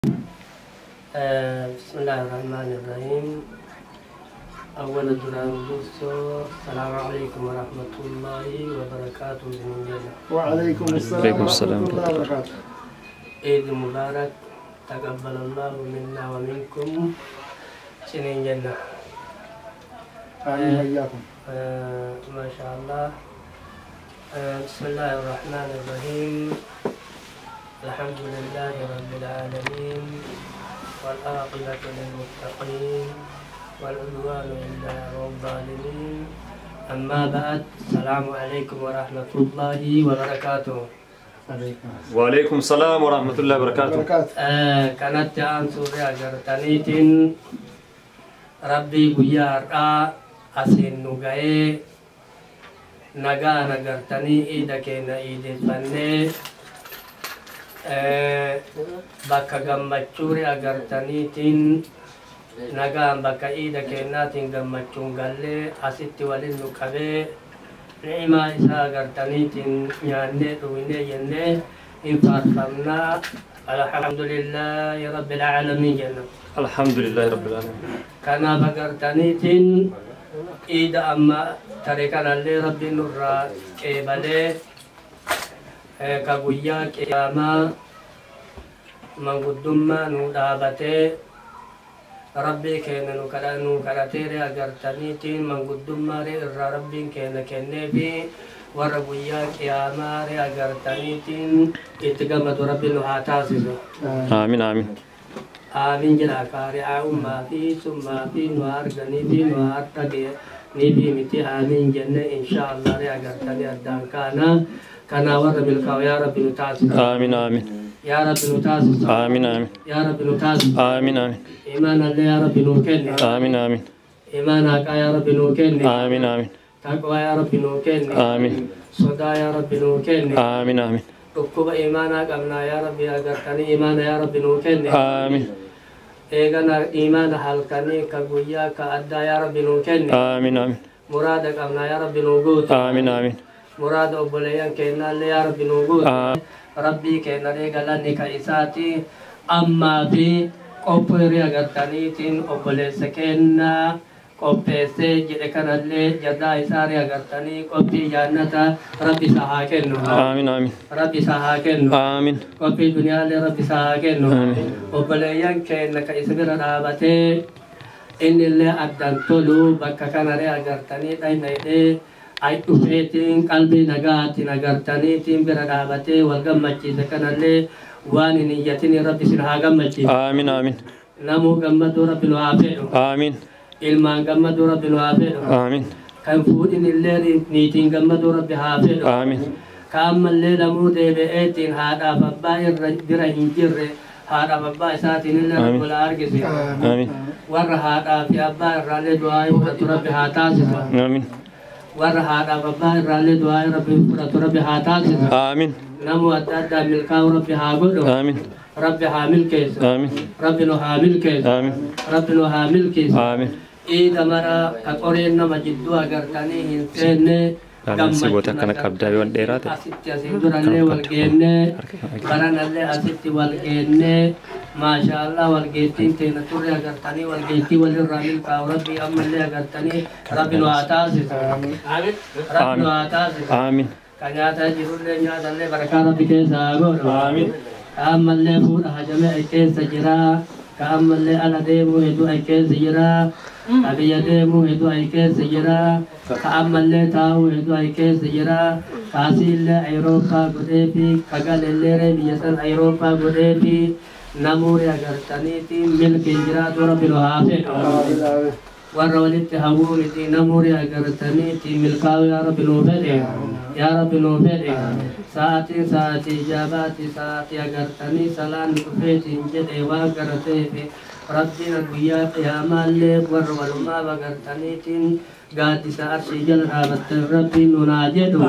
بسم الله الرحمن الرحيم. أول duraan dursoo السلام عليكم ورحمة الله وبركاته من جنة. وعليكم السلام عليكم السلام ورحمة الله وبركاته. عيد مبارك، تقبل الله منا ومنكم سنين جنة. آمين وإياكم. ما شاء الله. بسم الله الرحمن الرحيم. الحمد لله رب العالمين، والعاقبة للمتقين، والعدوان إلا على الظالمين. أما بعد، السلام عليكم ورحمة الله وبركاته. عليكم وعليكم السلام ورحمة الله وبركاته. وبركاته. Kanatti aansuurri agartaniitiin rabbii guyyaa har'aa asiin nu ga'ee nagaan agartanii iida keenya iideffannee bakka gammachuuri agartaniitiin nagaan bakka iida keenyaatiin gammachuun gallee asitti waliin nu qabee ni'imaa isaa agartaniitiin nyaannee dhugnee jennee hin faarfamnaa. الحمد لله رب العالمين jenna. الحمد لله رب العالمين. Kanaaf agartaniitiin iida amma tare kanallee rabbiin nurraa qeebalee ka guyyaa qiyaamaa manguddummaa nu dhaabatee rabbii keenya nu kadha nu kadhateere agartaniitiin manguddummaa irraa rabbiin keenya kenneefi warra guyyaa qiyaamaa agartaniitiin itti gammadu rabbiin nu haa taasisu. آمين آمين. Aamin jedha. Kaari'aa ummaa fi summaa fi nu haa arganii fi nu haa dhageenii fi miti aamin jenne insha Allah agartanii addaan kaana kanaa warra milkaa'u yaa rabbi nu taasisu. آمين آمين. Yaa rabbi nu taasisu. آمين آمين. Yaa rabbi nu taasisu. آمين آمين. Imaanallee yaa rabbi nuu kenne. آمين آمين. Imaan haqaa yaa rabbi nuu kenne. آمين آمين. Taqwaa yaa rabbi nuu kenne. آمين. Sodaa yaa rabbi nuu kenne. آمين آمين. Dhukkuba imaanaa qabnaa yaa rabbi agartanii imaana yaa rabbi nuu kenne. آمين. Eegana imaana halkanii ka guyyaa ka addaa yaa rabbi nuu kenne. آمين آمين. Muraada qabnaa yaa rabbi nuu guutu. آمين آمين. Muraada obboleeyyan keenyaallee yaa rabbi nuu guutu. آمين. Rabbii keenya galanni ka isaati. Ammaa fi qophii agartaniitiin obboleessa kennaa qopheessee jedhe kanallee jazaa isaa agartanii qophii jaannata rabbi isaa haa kennu. آمين آمين. Rabbi isaa haa kennu. آمين. Qophii duniyaallee rabbi isaa haa kennu. Amiin. Obboleeyyan keenya ka isa bira dhaabatee inni illee addaan tolu bakka kanaree agartanii dhayna hidhee ay dhufeetiin qalbii nagaatiin agartaniitiin bira dhaabatee wal gammachiise kanallee waan hin iyyatin rabbi isin haa gammachiisu. آمين آمين. Namuu gammaduu rabbi nu haa fedhu. آمين. Ilmaan gammaduu rabbi nu haa fedhu. آمين. Kan fuudhin illee niitiin gammaduu rabbi haa fedhu. آمين. Ka ammallee lamuu deebi'eetiin haadhaaf abbaa irra bira hin jirre haadhaaf abbaa isaatiin illee Amiin. rabbi wal argisiisa. آمين. Warra haadhaa fi abbaa irraallee du'aa fudhatu rabbi haa taasisu. آمين. Warra haadhaaf abbaa irraallee du'aa rabbi fudhatu rabbi haa taasisu. آمين. Namuu adda addaan milkaa'u rabbi haa godhu. آمين. Rabbi haa milkeessu. آمين. Rabbi nu haa milkeessu. آمين. Rabbi nu haa milkeessu. آمين. Iida mara ka qoreen nama jidduu agartanii hin seenne Baalaansii boota akkana qabdaa yoo dheeraa ta'e. Asitti asiin durallee wal geenne, baranallee asitti wal geenne, maashaallah wal geettiin teena turre agartanii wal geettii walirraa milkaa'u rabbi ammallee agartanii rabbi nu haa taasisu. Rabbi nu haa taasisu. آمين. Ka nyaata jirullee nyaatallee barakaa rabbi keessa haa godhu. آمين. Ka ammallee fuudha hajamee ay keessa jira. Ka ammallee ala deemuu hedduu ay keessa jira. Ka biyya deemuu hedduu ay keessa jira. Ka ammallee taa'uu hedduu ay keessa jira. Ka asiillee Ayirooppaa godhee fi ka galellee biyya san Ayirooppaa godhee fi namuuri agartaniitiin milkiin jiraatu rabbi nu haa fedhu. آمين. Warra walitti hawwuu miti namuuri agartaniitiin milkaa'u yaa rabbi nuu fedhe. Yaa rabbi nuu fedhe. Sa'aatiin sa'aatii ijaabaati sa'aatii agartanii salaan dhufeetiin jedhe waan garateef rabbiin guyyaa qiyaamaallee warra walumaa agartaniitiin Gaaddisa arshii jala dhaabatte Rabbiin nu naa jedhu.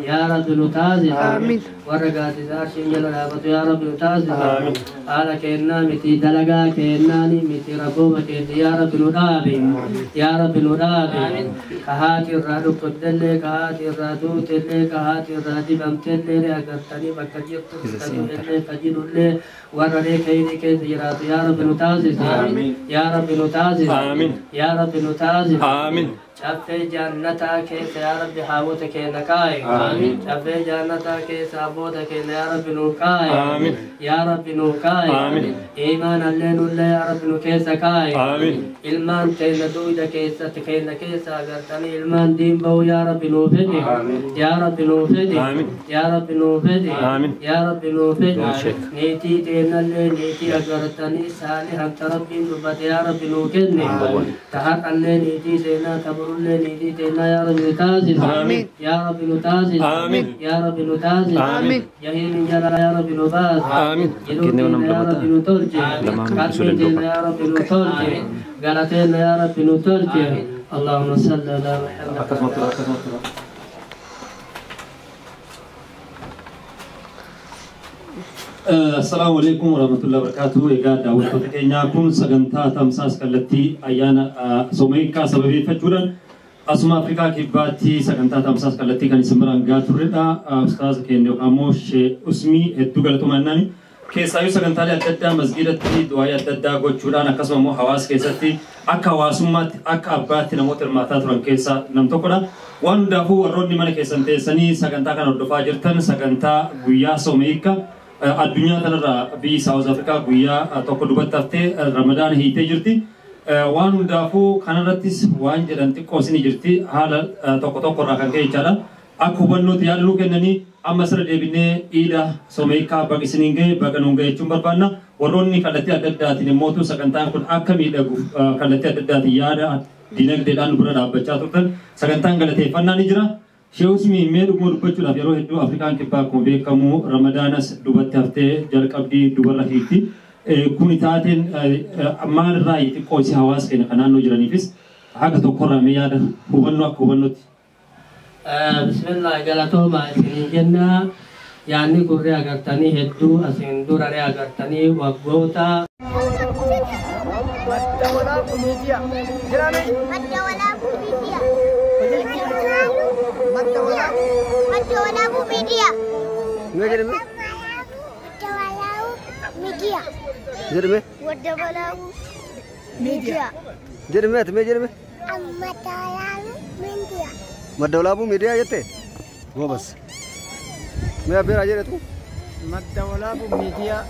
Yaa Rabbi nu taasisi. Warra gaaddisa arshii jala dhaabatu yaa Rabbi nu taasisi. Haala kennaa miti dalagaa kennaani miti rabbooma keenya yaa Rabbi nu dhaabi. Yaa Rabbi nu dhaabi. Ka haati irraa dhukkubdellee ka haati irraa duutellee ka haati irraa dibamtellee agartanii bakka jirtu illee ka jirullee warra reekayni keessa jiraatu yaa Rabbi nu taasisi. Yaa Rabbi nu taasisi. Yaa Rabbi nu taasisi. Caffee jannataa keessa yaa Rabbi haawwota keenya kaa'i. Caffee jannataa keessa abboota keenya yaa Rabbi nu kaa'i. Yaa Rabbi nu kaa'i. Iimaanallee nullee yaa Rabbi nu keessa kaa'i. Ilmaan keenya duuda keessatti keenya keessa agartanii ilmaan diin ba'u yaa Rabbi nuu fedhi. Yaa Rabbi nuu fedhi. Yaa Rabbi nuu fedhi. Yaa Rabbi nuu fedhi. Niitii teenyallee niitii agartanii saalihan ta Rabbiin dubbate yaa Rabbi nuu kenni. Ta har'allee niitii seenaa ta borullee niitii teenyaa yaa Rabbi nu taasisi. Yaa Rabbi nu taasisi. Yaa Rabbi nu taasisi. Jahiimin jala yaa Rabbi nu baasi. Jiruu teenya yaa Rabbi nu tolche. Qalbii teenya yaa Rabbi nu tolche. Galateenya yaa Rabbi nu tolche. Allahumma salli ala Muhammad. Assalamu alaikum warahmatullahi wabarakatuh. Egaa daawwattoota keenyaa kun sagantaa tamsaas kallattii ayyaana Someekaa sababeeffachuudhaan asuma Afrikaa Kibbaatti sagantaa tamsaas kallattii kan isin biraan gahaa turredha. Ustaaza keenya yookaan immoo Shee Usmii hedduu galatoomaa jennaani. Keessaayyuu sagantaalee adda addaa masgiidatti du'aayii adda addaa gochuudhaan akkasuma immoo hawaasa keessatti akka hawaasummaatti akka abbaatti namoota hirmaataa turan keessaa nam tokkodha. Waan hundaafuu warroonni mana keessan teessanii sagantaa kana hordofaa jirtan sagantaa guyyaa Someekaa addunyaa kanarraa biyyi Saawuz Afrikaa guyyaa tokko duubatti haftee Ramadaan hiitee jirti. Waan hundaafuu kanarrattis waan jedhan xiqqoo isin jirti haala tokko tokkorraa kan ka'e jechaadha. Akka hubannootti yaadaluu kennanii amma sirra deebinee iida Someekaa baga isiniin gahe baga nuun gahe jechuun barbaanna. Warroonni kallattii adda addaatiin immoo sagantaan kun akka miidhaguuf kallattii adda addaatiin yaada dinagdeedhaan bira dhaabbachaa turtan sagantaan galateeffannaa ni jira. Shee Usmii mee dhuguma dubbachuudhaaf yeroo hedduu Afrikaan Kibbaa akkuma beekamu Ramadaanas duubatti haftee jalqabdii dubarra hiikti. Kuni taateen maalirraa xiqqoo isii hawaasa keenya kan naannoo jiraniifis haga tokkorraa mee yaada hubannoo akka hubannootti. Bismillah galatooma isinii jenna. Yaanni gurree agartanii hedduu asiin duraree agartanii waggoota. Madda Walaabuu Miidiyaa. Madda Walaabuu Miidiyaa. Madda Walaabuu Miidiyaa. Madda Walaabuu Miidiyaa. Jedhame. Madda Walaabuu Miidiyaa. Jedhame ati mee jedhame? Madda Walaabuu Miidiyaa. Madda Walaabuu Miidiyaa jette? Goobas. Mee abbeeraa jedhetu? Madda Walaabuu Miidiyaa.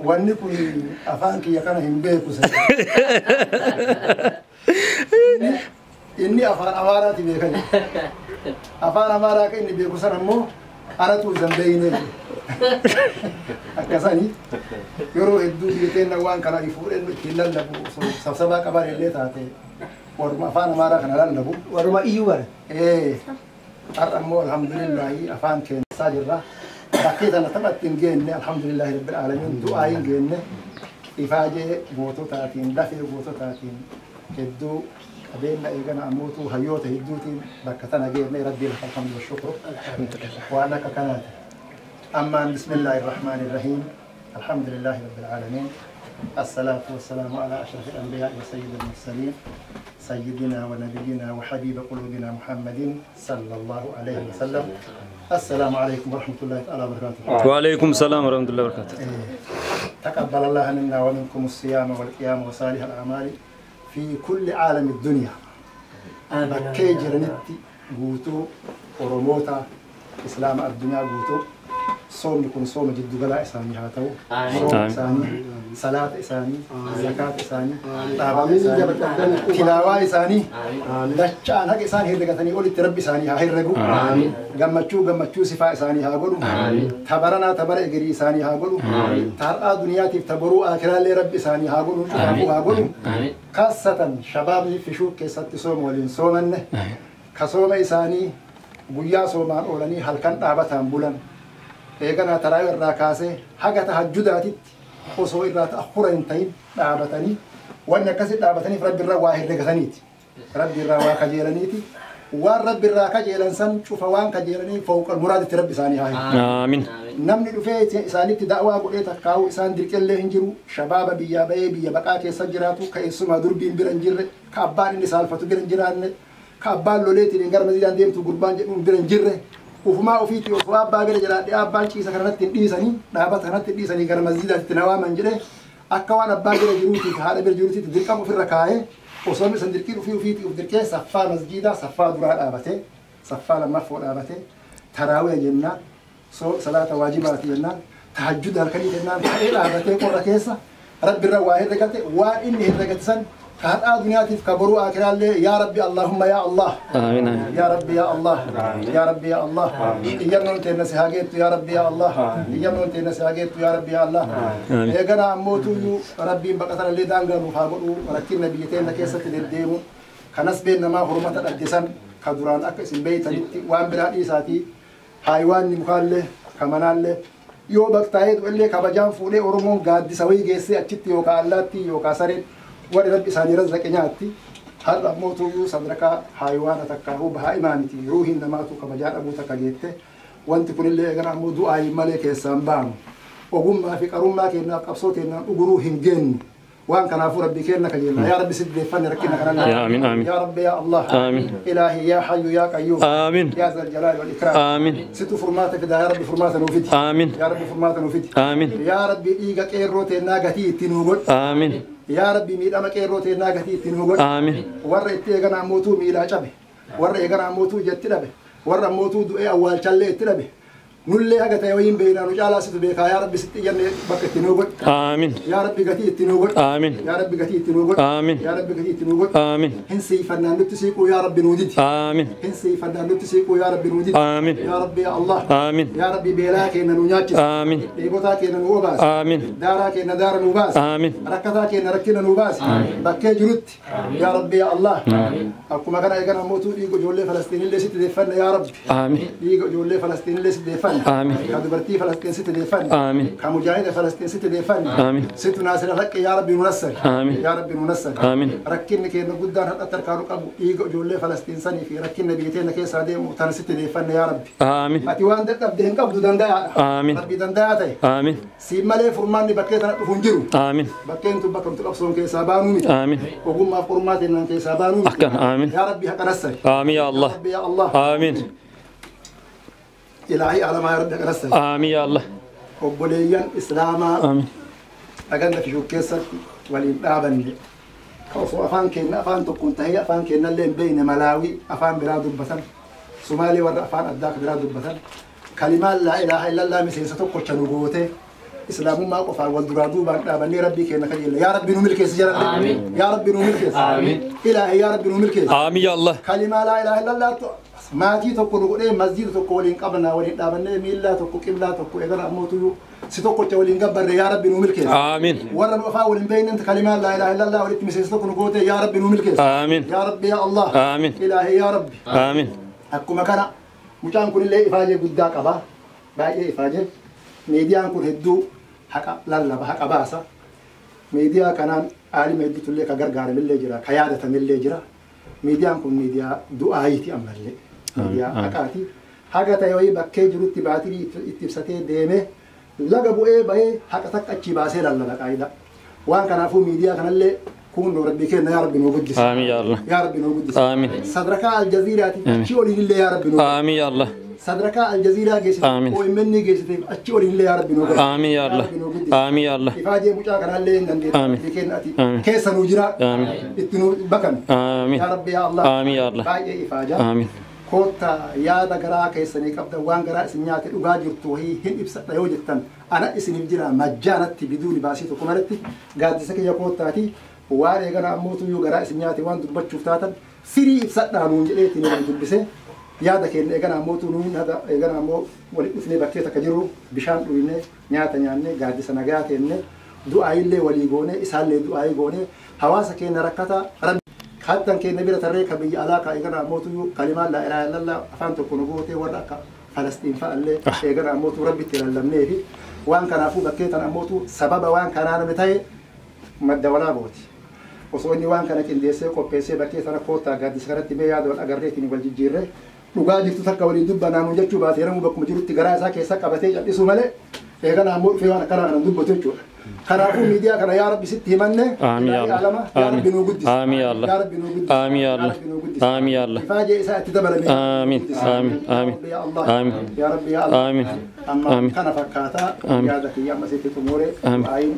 Wanni kun afaan kiyya kana hin beeku. Inni afaan Amaaraati beekan. Afaan Amaaraa kan inni beeku sana immoo anatu isa hin beekne. Akkasani yeroo hedduu biyya teenya waan kana fuudhee ittiin lallabu sabsabaa qaban illee taate warruma afaan Amaaraa kana lallabu. Warruma iyyuu bare. Har'a immoo alhamdulillahi afaan keenyaa jirra. Bakkee tana taphatti hin geenne alhamdulillahi rabbil aalamiin du'aa hin geenne ifaajee goototaatiin lafee goototaatiin hedduu qabeenya eegana ammootu hayyoota hedduutiin bakka tana geenne rabbii lafa alhamdu washukru waan akka kanaati. Ammaan bismillaahi irrahmaani irrahiim alhamdulillahi rabbil aalamiin الصلاة والسلام على أشرف الأنبياء وسيد المرسلين سيدنا ونبينا وحبيب قلوبنا محمد صلى الله عليه وسلم. السلام عليكم ورحمة الله تعالى وبركاته. وعليكم السلام ورحمة الله وبركاته. تقبل الله منا ومنكم الصيام والقيام وصالح الأعمال في كل عالم الدنيا. بكي جرنتي قوتو ورموتا إسلام الدنيا قوتو صوم يكون صوم جد غلا إساني هاتو صوم إساني صلاة إساني زكاة إساني طابة إساني تلاوة إساني دشان هك إساني هرقتني قولي تربي إساني هرقو قمتشو قمتشو صفاء إساني هاقولو تبرنا تبر إجري إساني هاقولو ترى دنياتي تبرو آخرة لرب إساني هاقولو هاقولو خاصة شباب في شوك كيسات صوم ولين صومن كصوم إساني guyyaa soomaan oolanii halkan dhaabataan bulan eeganaa taraa irraa kaasee haga tahajjudaatitti osoo irraa ta'akhura hin ta'in dhaabatanii Wanni akkasitti dhaabataniif rabbi irraa waa herregataniiti. Rabbi irraa waa kajeelaniiti. Waan rabbi irraa kajeelan san cufa waan kajeelanii fawqal muraaditti rabbi isaanii haa himu. Amiin. Namni dhufee isaanitti da'waa godhee takkaa'u isaan dirqellee hin jiru. Shabaaba biyyaa bahee biyya baqaa keessa jiraatu ka eessumaa durbiin bira hin jirre ka abbaan inni saalfatu bira hin jiraanne ka abbaan loleetiin gara masjiidaan deemtu gurbaan jedhuun bira hin jirre ufumaa ofiitti osoo abbaa bira jiraadhe abbaan ciisa kanatti hin dhiisanii dhaabata kanatti hin dhiisanii gara masjiidaatti na waaman jedhee akka waan abbaa bira jiruutiif haadha bira jiruutiif dirqama ofirra kaa'ee osoo isan dirqiin ofii ofiitti of dirqee saffaa masjiidaa saffaa duraa dhaabatee saffaa lammaffoo dhaabatee taraawee jennaan salaata waajibaati jennaan tahajjud halkanii jennaan ta'ee dhaabatee qorra keessa rabbi irra waa herregate waan inni herregate san ka hadhaa duniyaatiif ka boruu akiraallee yaa rabbi allahumma yaa allah Amiin. yaa rabbi yaa allah yaa rabbi yaa allah iyyannoon teenna si haa geettu yaa rabbi yaa allah iyyannoon teenna si haa geettu yaa rabbi yaa allah eeganaa ammootuyyuu rabbiin baqatanallee daangaa nuuf haa godhu rakkinna biyya teenna keessatti deddeemu kanas beennamaa hormata dhabde san ka duraan akka isin beeytanitti waan biraa dhiisaatii haayiwaanni mukaallee ka manaallee yoo baktaa'ee du'ellee kabajaan fuudhee Oromoon gaaddisa wayii geessee achitti yookaan allaattii yookaan sareen warri rabbi isaanii razzaqe nyaatti har'a ammootuyyuu sadarkaa haayiwaana takkaahuu bahaa'imaa miti ruuhiin namaatu kabajaa dhabuu takka geette wanti kunillee eegana ammoo du'aayi malee keessaan baanu ogummaa fi qarummaa keenyaaf qabsoo keenyaan dhuguruu hin geennu waan kanaafuu rabbi keenna kajeelna yaa rabbi sitti deeffanne rakkina kanallee Yaa amiin amiin. yaa rabbi yaa allah Amiin. ilaahi yaa hayyu yaa qayyuum Amiin. yaa zal jalaali wal ikraam Amiin. situ furmaata fidaa yaa rabbi furmaata nuu fidi Amiin. yaa rabbi furmaata nuu fidi Amiin. yaa rabbi dhiiga qeerroo teennaa gatii itti nuu godhi Amiin. yaa rabbi miidhama qeerroo teennaa gatii itti nuu godhi Amiin. warra itti eeganaa mootuu miilaa cabe warra eeganaa mootuu ijatti dhabe warra mootuu du'ee awwaalchallee itti dhabe nullee haga ta'e wayiin beeynaa nu caalaa situ beekaa yaa rabbi sitti iyyanne bakka itti nuu godhi Amiin. yaa rabbi gatii itti nuu godhi Amiin. yaa rabbi gatii itti nuu godhi Amiin. yaa rabbi gatii itti nuu godhi Amiin. hin siifannaan nutti siiquu yaa rabbi nuu didi Amiin. hin siifannaan nutti siiquu yaa rabbi nuu didi Amiin. yaa rabbi yaa allah Amiin. yaa rabbi beelaa keenya nu nyaachisi Amiin. dheebotaa keenya nu obaasi Amiin. daaraa keenya daara nu baasi Amiin. rakkataa keenya rakkina nu baasi bakkee jirutti yaa rabbi yaa allah akkuma kana eegana mootuu dhiiga ijoollee falastiinillee sitti deeffanne yaa rabbi Amiin. dhiiga ijoollee falastiinillee sitti deeffanne Amiin. ka dubartii falastiin sitti deeffanne Amiin. ka mujaahida falastiin sitti deeffanne Amiin. situ naasira haqqi yaa rabbi nu nassari Amiin. yaa rabbi nu nassari Amiin. rakkinni keenya guddaan hadhatti harkaa nu qabu dhiiga ijoollee falastiin sanii fi rakkinna biyya teenya keessaa deemu tana sitti deeffanne yaa rabbi Amiin. ati waan dadhabde hin qabdu danda'aadha Amiin. rabbi danda'aa ta'e Amiin. siin malee furmaanni bakkee tana dhufu hin jiru Amiin. bakkeen tun bakka nuti qabsoon keessaa baanuu miti Amiin. ogummaaf qormaa teennaan keessaa baanuu miti Akkana amiin. yaa rabbi haqa nassari Amiin yaa Allah. rabbi yaa allah Amiin. ilaahii alamaa yaa rabbi haqa nassari Amiin yaa Allah. obboleeyyan islaamaa Amiin. dhaganda fishuu keessatti waliin dhaabanne ka osoo afaan keenya afaan tokkoon tahee afaan keenyallee hin beekne malaawii afaan biraa dubbatan sumaalee warra afaan addaa ka biraa dubbatan kalimaan laa ilaaha illallah miseensa tokkocha nu goote islaamummaa qofaan wal duraa duubaan dhaabannee rabbii keenya kajeelle yaa rabbi nu milkeessi jedhalle yaa rabbi nu milkeessi ilaahi yaa rabbi nu milkeessi Amiin yaa Allah. kalimaa laa ilaaha illallaatu maatii tokko nu godhee masjiida tokko waliin qabnaa waliin dhaabannee miillaa tokko qiblaa tokko eegala ammootuyyuu si tokkocha waliin gabbarre yaa rabbi nu milkeessi Amiin. warra nu afaan waliin beeknan kalimaan laa ilaaha illallah walitti miseensa tokko nu goote yaa rabbi nu milkeessi Amiin. yaa rabbi yaa allah Amiin. ilaahi yaa rabbi Amiin. akkuma kana mucaan kunillee ifaajee guddaa qaba baay'ee ifaajee miidiyaan kun hedduu haqa lallaba haqa baasa miidiyaa kanaan aalima hedduutullee ka gargaaramillee jira ka yaadatamillee jira miidiyaan kun miidiyaa du'aayiiti ammallee miidiyaa haqaati haga ta'e wayii bakkee jirutti baatirii itti ibsatee deemee laga bu'ee bahee haqa takka achii baasee lallaba qaayida waan kanaafuu miidiyaa kanallee kun rabbi kenna yaa rabbi nuu guddisi Amiin yaa Allah. yaa rabbi nuu guddisi Amiin. sadarkaa aljaziiraatiif achii oliinillee yaa rabbi nuu Amiin yaa Allah. sadarkaa aljaziiraa geessite Amiin. OMN geessiteef achi oliinillee yaa rabbi nuu godhi Amiin yaa Allah. Rabbi nuu guddisi. Amiin yaa Allah. Ifaajee mucaa kanallee hin dandeettu Amiin. Rabbi kenna ati Amiin. keessa nuu jira Amiin. itti nuu bakan Amiin. yaa rabbi yaa Allah Amiin yaa Allah. baay'ee ifaajaa Amiin. koottaa yaada garaa keessanii qabdan waan garaa isin nyaate dhugaa jirtu wahii hin ibsadha yoo jettan ana isiniif jira majjaanatti biduuni baasii tokko malatti gaaddisa kiyya koottaati waan eegana ammootuyyuu garaa isin nyaate waan dubbachuuf taatan firii ibsadhaa nuun jedheetiin wal dubbise yaada keenya eegana ammootuu nuun haga eegana ammoo walitti dhufnee bakkee takka jirru bishaan dhuyne nyaata nyaanne gaaddisa nagaa teenne du'aayillee walii goone isaallee du'aayii goone hawaasa keenya rakkataa rabbi hattan keenya bira tarree ka biyya alaa ka eegana ammootuyyuu kalimaan laa ilaaha illallah afaan tokko nu gootee warra akka falastiin fa'allee eegana ammootuu rabbitti lallabnee fi waan kanaafuu bakkee tan ammootuu sababa waan kanaa namni ta'e madda walaa booti. Osoo inni waan kana qindeessee qopheessee bakkee sana koottaa gaaddisa kanatti mee yaada wal agarreetiin wal jijjiirree dhugaa jirtu takka waliin dubbanaa nuun jechuu baatee namuu bakkuma jirutti garaa isaa keessa qabatee cal'isuu malee eeganaa ammoo dhufee waan akkanaa kana dubbatu jechuudha. Kanaafuu miidiyaa kana yaa Rabbi sitti himanne Amiin ya Allah. yaa Rabbi nuu guddisi. Amiin ya Allah. Yaa Rabbi nuu guddisi. Amiin ya Allah. Yaa Rabbi nuu guddisi. Amiin ya Allah. Ifaajee isaa itti dabalame. Amiin. Amiin. Amiin. Ya Allah. Amiin. Yaa Rabbi ya Allah. Amiin. Amma Amiin. kana fakkaataa Amiin. yaada kiyya amma sitti xumure. Amiin. Ayin.